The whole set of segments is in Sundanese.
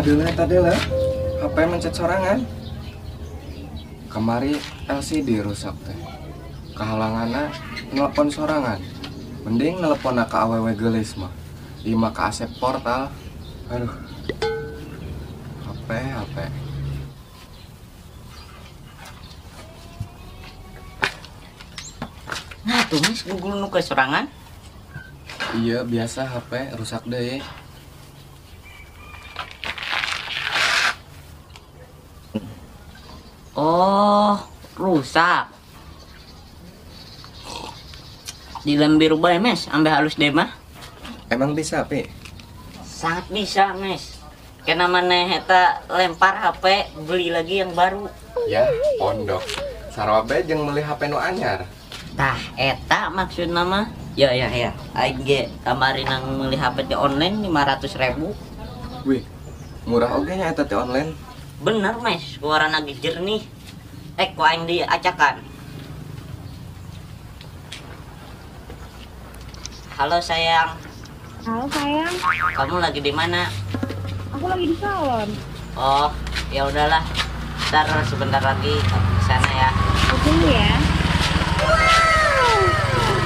Tadi lah, HP mencet sorangan. Kemari LCD rusak teh. Kehalanganna nelpon sorangan. Mending nelpon ka awewe geulis mah. Ieu mah ka Asep portal. Aduh. HP. Nah, tuh Mas Google nu ke sorangan. Iya, biasa HP rusak deh. Oh, rusak. Di lembir bae, Mes, ambil halus deh mah. Emang bisa, Pi? Sangat bisa, Mes. Kena maneh eta lempar HP, beli lagi yang baru. Ya, pondok. Sarua bae jeung meuli HP nu anyar. Tah, eta maksudna mah. Ya. Aing ge kamari nang meuli HP di online 500.000. Wih, murah oge nya eta teh online. Bener, Mes, warna lagi jernih. Ku aing diacakan. Halo sayang. Halo sayang. Kamu lagi di mana? Aku lagi di salon. Oh, ya udahlah. Ntar sebentar lagi aku ke sana ya. Aku tunggu ya.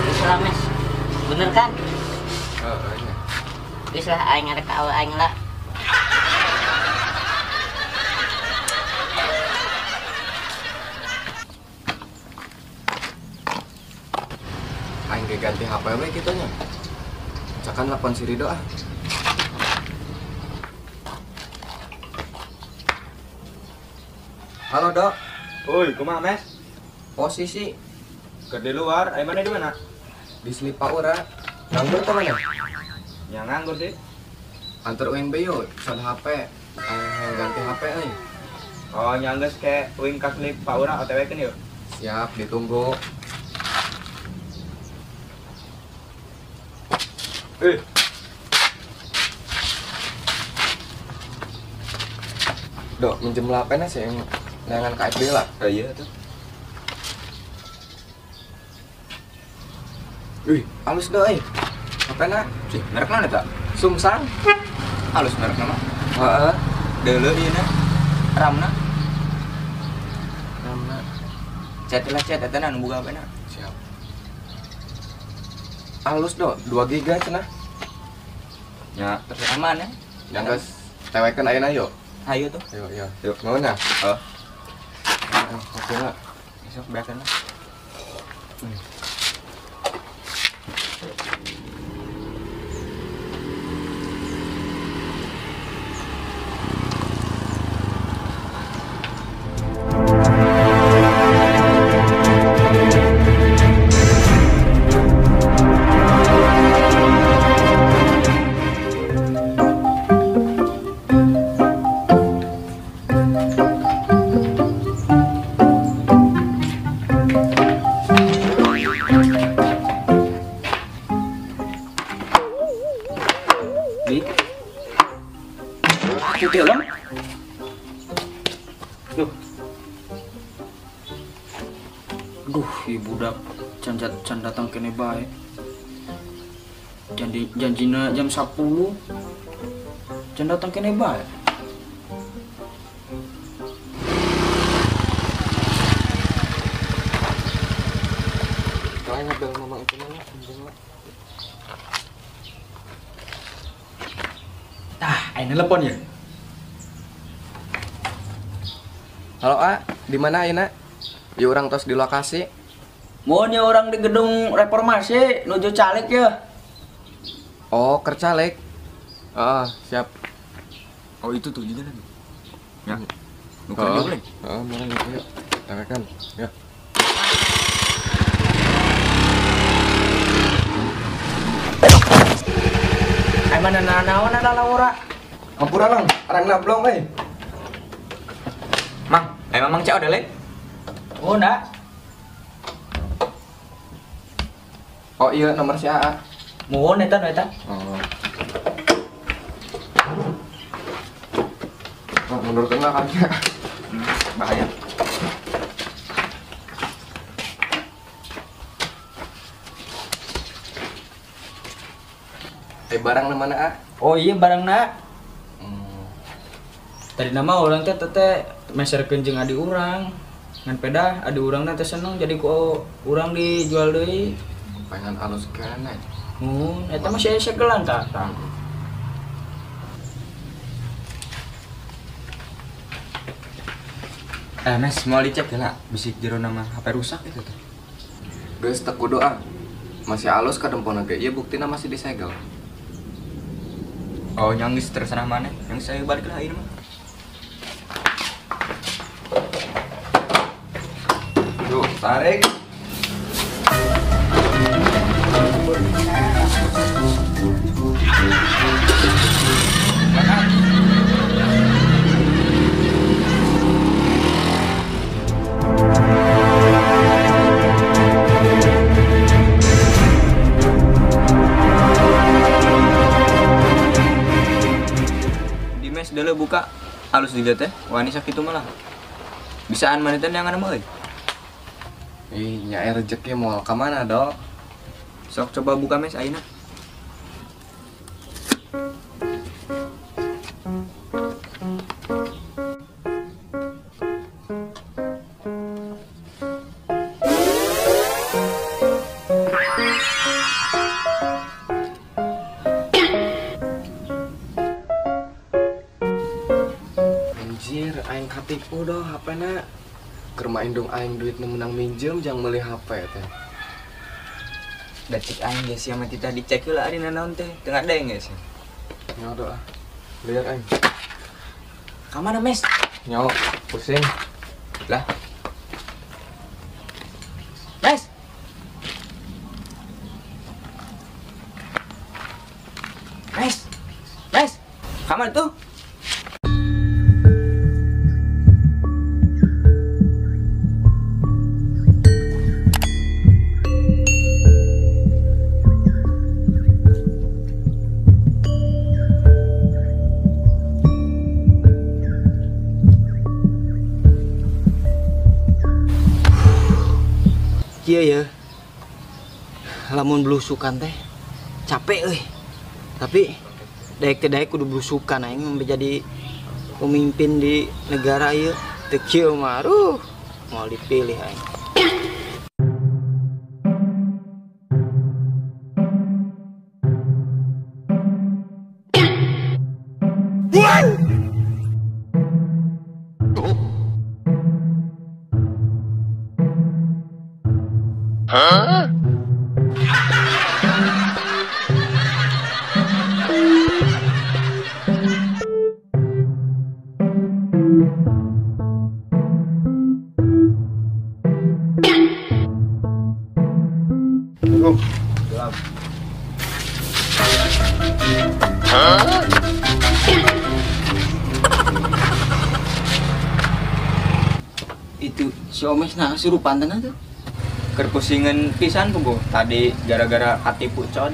Wis lah, Mes. Bener kan? Iya. Wis lah, aing arek ka aing lah. Aing ge ganti HP we kitu nya. Cakan telepon si Rido ah. Halo, Dok. Oi, kumaha, Mes? Posisi keur di luar, aya mana di mana? Di Slipaura. Nganggur teh mana? Ya nganggur sih. Antar uing be yuk, son HP. Aing ganti HP euy. Oh, nya geus ke uing ka Slipaura OTW keun yuk. Siap, ditunggu. Dok, minjem HP-na sih yang neangan ka FB lah. Iya tuh. Wih, halus doi. HP-na. Sih, merek naon eta? Sumsang. Halus merek nama. Heeh. Deuleu ieu na. Ramna. Ramna. Chat lah chat eta na nu boga HP-na. Siap. Halus do, 2 giga cenah. Ya, terus aman ya. Yang geus tewekeun ayeuna yuk. Ayo tuh. Ayo, yo. Yuk, mau na? Heeh. Oke lah. Besok beakeun lah. Cuti lắm. Duh. Duh, ieu budak can datang kene bae. Janjina jam 10. Can datang kene bae. Kalau ngebel mamang itu mana? Tah, aing telepon ya. Halo A, di mana ayeuna? Ya urang tos di lokasi. Mun ya urang di gedung reformasi nuju calik ya. Oh, keur calik. Heeh, siap. Oh, itu tuh juga lagi. Ya. Nu keur dieu. Heeh, mana gitu yuk. Tawekan, ya. Ai mana naon ada laura? Hampura lang, arang nablong euy. Mang, mamang cek udah lek? Oh, enggak. Oh iya, nomor si AA. Mohon eta nu eta. Oh. Nah, mundur kena kan ya. Bahaya. Barang mana, A? Oh iya, barang na. Tadi nama urang teh teh meserkeun jeung adi urang. Ngan pedah adi urang teh seneng jadi ku urang dijual deui. Pengen alus keneh. Mun eta mah sia segelan tah. Mes mau dicek ya lah, bisik jero nama HP rusak itu teh. Geus teu kudu ah. Masih alus kadempona ge, ieu buktina masih disegel. Oh, yang geus terserah maneh, yang saya balik lah ieu mah. Yuk, tarik. Dimes dulu buka halus juga teh, wani sakitu malah. Bisaan maneh teh neangan mah euy. Ih, nya rezeki moal ka mana, Dok? Sok coba buka mes ayeuna. Anjir, aing katipu doh HP-na. Keur mah indung aing duit nu menang minjem jang meuli HP teh. Da cek aing ge sia mah titah dicek heula ari nanaon teh, teu ngadeng ge sia. Nyaho doh ah. Lihat aing. Ka mana, Mes? Nyaho, pusing. Lah. Mes. Mes. Mes. Ka mana tuh? Iya ya, lamun belusukan teh capek euy. Tapi daek teh daek kudu belusukan aing menjadi pemimpin di negara ieu. Teu kieu mah aduh, moal dipilih aing. Huh? Huh? Itu si Omes nah surupan tanah tuh. Kerpusingan pisan puguh tadi gara-gara katipu cod.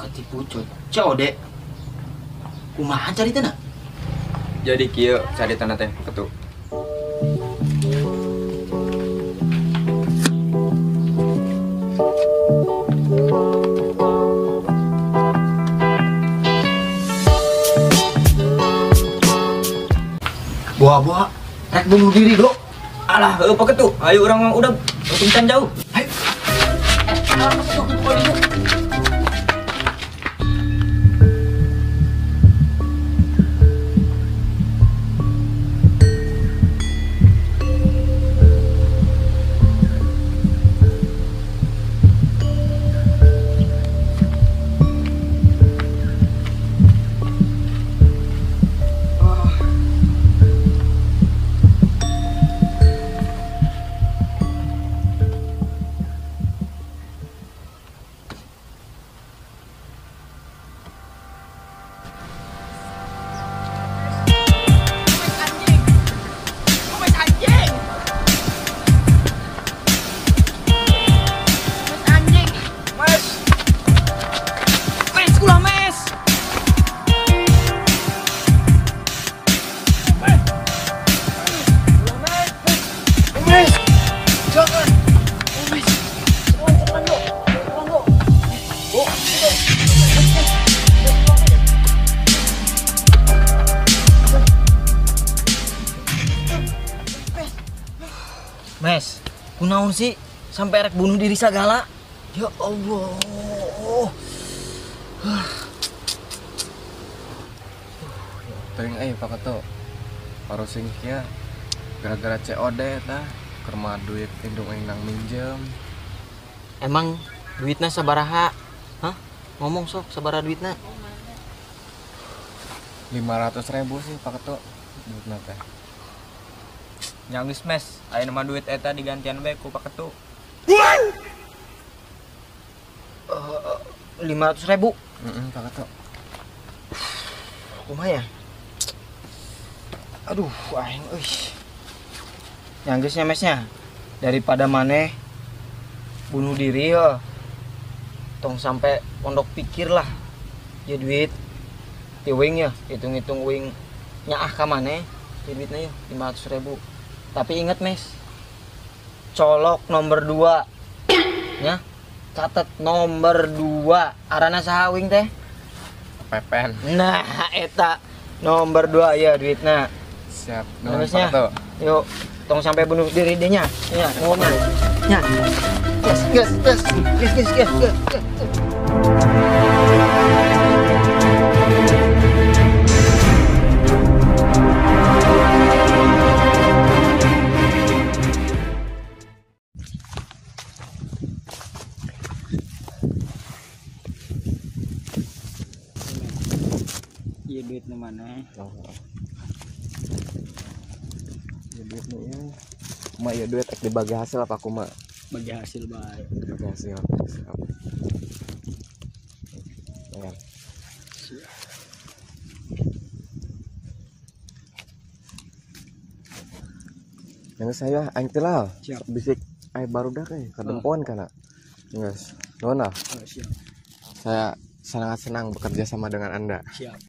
Katipu cod. Code. Kumaha caritana? Jadi kieu caritana teh ketu. Buah-buah rek bunuh diri, Dok. Alah, heueuh paketu. Ayo urang mah udah untung jauh. Ayo. Mes, kunaon sih sampai rek bunuh diri sagala? Ya Allah. Teuing euy Pak Ketu. Parusing kieu gara-gara COD tah keur mah duit indung aing nang minjem. Emang duitna sabaraha? Hah? Ngomong sok sabaraha duitna? 500.000 sih Pak Ketu duitna teh. Nya geus Mes, ayeuna mah duit eta digantian bae ku Pak Ketu. 500.000. Heeh, Pak Ketu. Kumaha ya? Aduh, aing euy. Nya geus nya Mesnya. Daripada maneh bunuh diri ya. Tong sampai pondok pikir lah. Ya duit ti uing ya, hitung-hitung uing nyaah ka maneh, ya duitna ya 500.000. Tapi inget Mes. Colok nomor 2. Ya. Catet nomor 2. Arana saha uing teh? Pepen. Nah, eta nomor 2 ya duitna. Siap. Nuhun Pak Ketu. Yuk, tong sampai bunuh diri deh nya. Ya, ngomong. Nya. Gas, gas, gas. Gas, gas, gas, gas. Iya duit nu mana? Ya duit nu ya. Ma ya duit ek dibagi hasil apa kumaha? Bagi hasil bae. Bagi hasil. Siap. Ya. Siap. Yang saya aing teh lah. Siap. Bisik aing barudak euy kadempoan kana. Geus. Nuhun lah. Siap. Saya sangat senang bekerja sama dengan Anda. Siap.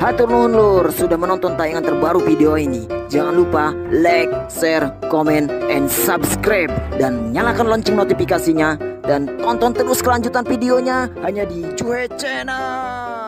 Hatur nuhun lur sudah menonton tayangan terbaru video ini. Jangan lupa like, share, comment, and subscribe. Dan nyalakan lonceng notifikasinya. Dan tonton terus kelanjutan videonya hanya di Juhe Channel.